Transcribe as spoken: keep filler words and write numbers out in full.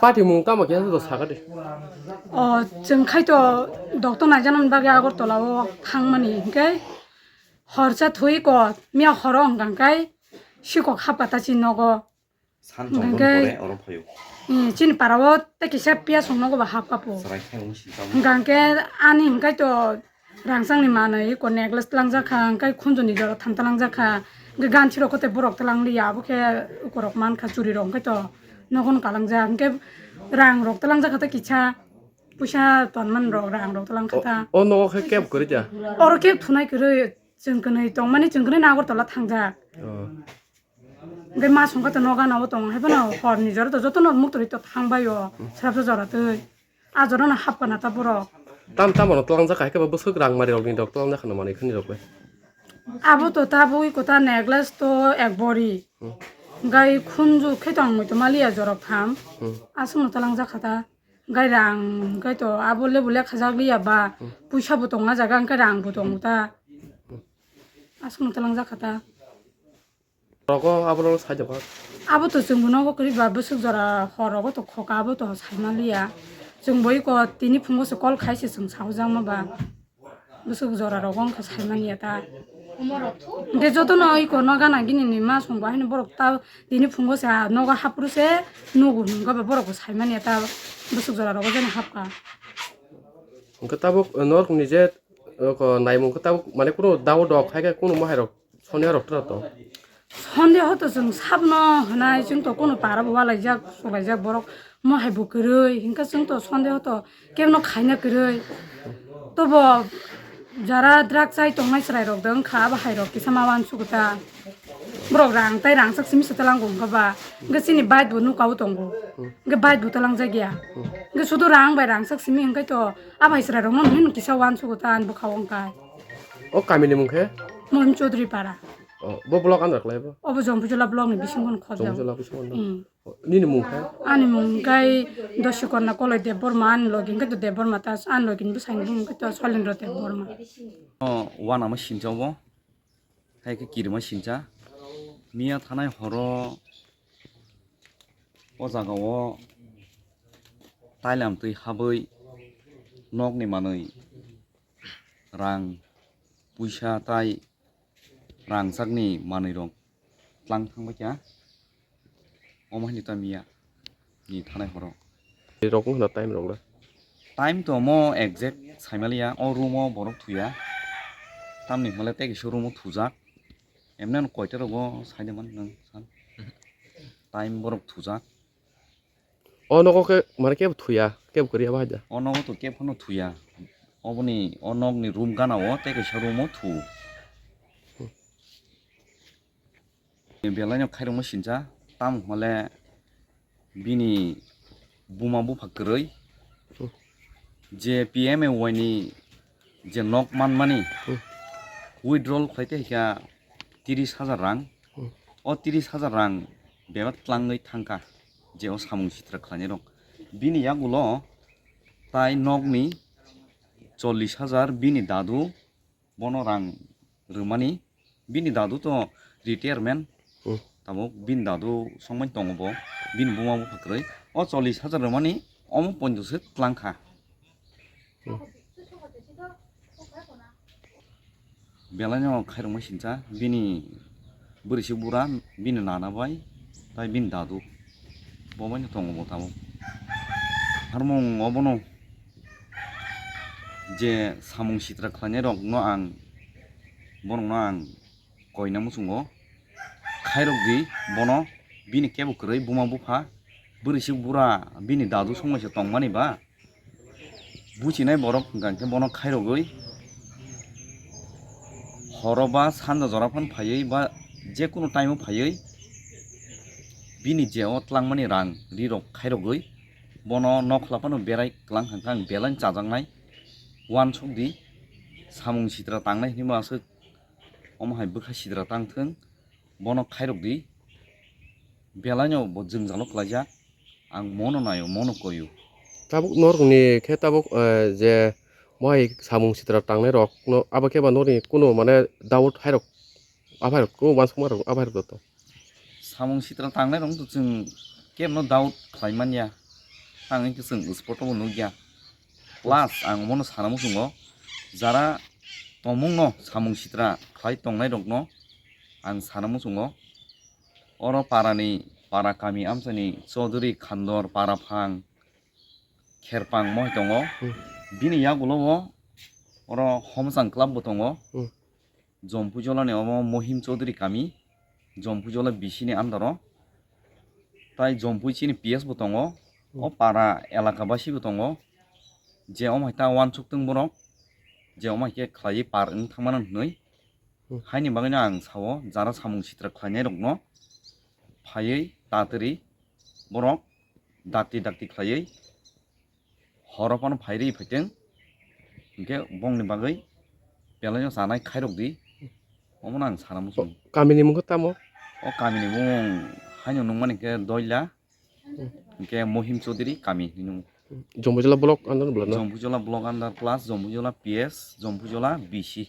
Patimung tamo khe do sakha de. O, chwng khai to doctor naijaknani bagwi Agartala o thangmani hinkhe horsa thwi ko miya horo hwnkha khai sikok hapkha ta chini nogo. San chwng Hwnkha boni khe, pore oro phaio. Hmm, chini para o tei kisa piya song nogo ba hapkha po. Chwrai khai wng si tamo. Hwnkha khe ani hinkhe to Rangchakni manwi eko necklace twlangjak kha, hwnkhe khunjoni jora tham twlangjak kha, hwnkhe ganchirok kote borok twlangliya, abo khe ukorok mankha churirok, hwnkhe to nogon kalangjak, hwnkhe rangrok twlangjak kha ta kisa, puisa tonmanrok rangrok twlang kha ta. O, o nogo khe keb kwrwi da? Oro keb thunai kwrwi, chwng kwnwi tongmani chwng kwnwi Agartala thangjak. O. Hwnkhe ma songkha to nogo gana o tong, haiphano horni jora to jotono muktwi to thangbai o, srapsa jora twi. A jora no hapkha na ta borok. Tam tamo no twlangjak kha, hai khe bo bwswk rang mari rok ni rok twlangjak kha no manwi khani rok bai. Abo to ta bui kota necklace to ek bori. Hmm. Gai khunju khe tong mui to maliya jorok tham. Hmm. Aswk no twlangjak kha ta. Gai rang gai to abo lebu lekha jak liya ba. Hmm. Puisa bo tong a jaga hwnkhe rang bo tong ta. Hmm. Aswk no twlangjak kha ta. Rogo abo no sai da ba. Abo to chwng bo nogo kwrwi ba bwswk jora hor rogo to khoka abo to sai man liya. Chwng bo iko tini phungo se call khai se chwng sahujakma ba. Bwswk jora rogo wngkha sai man liya ta. Hwnkhe joto no iko no gana gini ni ma song bo haino borok ta tini phungo se nogo hapru se nugo hwnkha ba borok bo sai man liya ta bwswk jora rogo jani hapkha. Hwnkhe tabuk norok ni je oko naimung khe tabuk mane kunu dago dok hai khe kunu mohai rok Sondeho rok tora to. Sondeho to chwng sabno hwnai, chwng to kono para bo walaijak, sulaijak borok mohai bo kwrwi, hinkhe chwng to sondeho to kebno khaina kwrwi. Tobo jara drug chai tongnai chwrai rok de wngkha, abo hai rok kisa ma uansugo ta. Borok rang tai rangchak simi se twlango wngkha ba, hinkhe chini bike bo nuka o tongo, hinkhe bike bo twlangjak ya, hinkhe sudu rang bai rangchak simi hinkhe to abo hai chwrai rok no hino kisa uansugo ta ani bwkha o wngkha. O kami ni mung khe? Mohim Chaudhary para. O, bo block andar khlai bo? Obo Jompuijala block ni bisingo no khobjak. Jompuijala bisingo no? Hmm. O, nini mung khe? Ani mung khe Dosikonna Koloi Debbarma, ani logi hwnkhe to Debbarma ta, ani logi ni bwsai ni mung khe to Soilendra Debbarma. O, uanama sincha obo, hai khe kirima sincha. Miya thanai horo o jaga o tailam twi habwi nokni manwi rang puisa tai rangchakni manwi rok tlang thang bai kha. Omo hai ni ta miya ni thanai horo. Rok wngkha na time rok le? Time to omo exact sai maliya, o room o borok thuya. Tamni hwnle tei kisa room o thujak. Emne no koita rogo sai de man nwng san. Time borok thujak. O nogo khe mane kebo thuya, kebo kwrwi abo hai da. O nogo to kebo no thuya. Oboni o nokni room gana o tei kaisa room o thu. Belai no khairokma sincha, tamo hwnle bini buma bupha kwrwi. Hmm. Je P M A Y ni je nok manmani, hmm, withdrawal khlai tei kha tiris hajar rang. Hmm. O tiris hajar rang bebak tlangwi thangkha je o samung sitra khlainai rok. Bini yagulo tai nokni chollish hajar bini dadu bono rang rwmani. Bini dadu to retirement. Hmm. Tabuk bini dadu songmani tongo bo, bini buma bupha kwrwi. O chollish hajar rwmani omo ponjo se tlangkha. Hmm. Belai no khairokma sincha, bini bwrwi se bura, bini nana bai, tai bini dadu. Bo bai no tongo bo tabuk. Harmung obono je samung sitra khlainai rok no ang, borok no ang koina muchungo khairok di bono, bini kebo kwrwi buma bupha, bwrwi se bura, bini dadu songmai se tongmani ba. Buchinai borok hwnkha khe bono khairogwi horo ba sanja jora phano phaiwi ba jekunu time o phaiwi bini je o tlangmani rang ri rok khairogwi bono nokhla phano berai kwlang hwnkha ang belai chajaknai uansuk di samung sitra tangnai hinwi aswk omo hai bwkha sitra tangthwng bono khairok di. Belaino bo jwngjalo klaijak, ang mono naio, mono koio. Tabuk norokni khe tabuk, eh, je mohai samung sitra tangnai rok no, abo khe ba norokni kuno mane doubt hairok, aphai rok kuno uansukma rok aphai rok joto. Samung sitra tangnai rok to chwng kebo no doubt khlai manya, Ang wngkhe chwng spot o bo nukya. Plus ang omono sana muchungo, jara tongmungno samung sitra khlai tongnai rokno ang sana muchungo. Oro parani, para kami amchaini Chaudhuri Khandor, Paraphang, Kherpang moi tongo. Hmm. Bini yagulo o oro Homsang Club bo tongo. Hmm. Jompuijola ni omo Mohim Chaudhuri kami, Jompuijola B C ni under o. Tai Jompui chini P S bo tongo. O para elaka basi bo tongo. Je omo hai ta uansuk tong borok, je omo hai khe khlaiwi par wng thangmano hinwi. Hmm. Haini bagwino ang sao, jara samung sitra khlainai rokno phaiwi tatwrwi borok dakti dakti khlaiwi horo phano phairwi phaiteng, hinkhe bongni bagwi belaino chanai khairok di, omono ang sana muchung. Kamini mungkha tamo? O kamini mung haino nungmani khe Doila, Hmm. hinkhe Mohim Chaudhuri kami hinwi nung. Jompuijola block under bwlano? Jompuijola block under plus Jompuijola P S, Jompuijola B C.